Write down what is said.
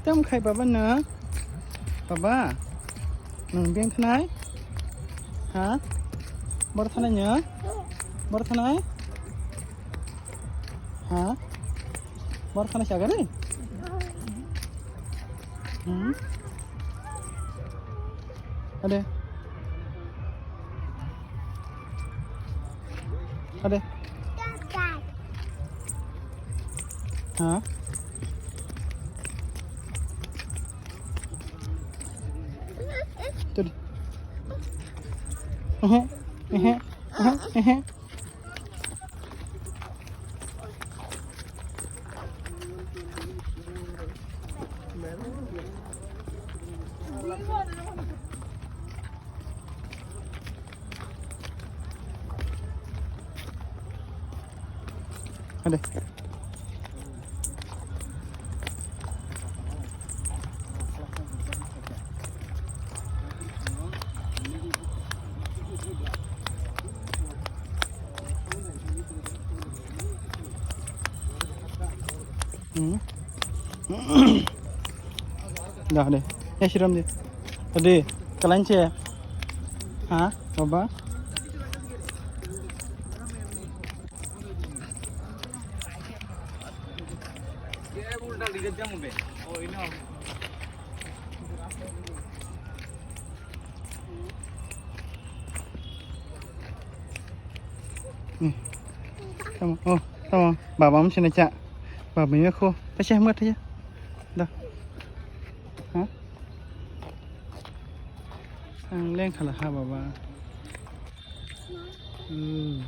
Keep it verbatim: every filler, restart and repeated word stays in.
Tam khai baba no. Baba. Nang beng thanai? Ha? Bor thanai no? Bor thanai? Ha? Bor thanai sagari? Hmm? Ade. Ade. Ha? Tadi. Ehe, ehe, ehe, ehe. Ade. Hmm. Da de. Ya, siram de. Ade, kalanche. Ha, baba. Hmm. Tamo, oh, tamo. Baba mo sini cha. Baba mo ko. Pese mo thaya. Da. Ha? Ang leng khala ha baba. Hmm.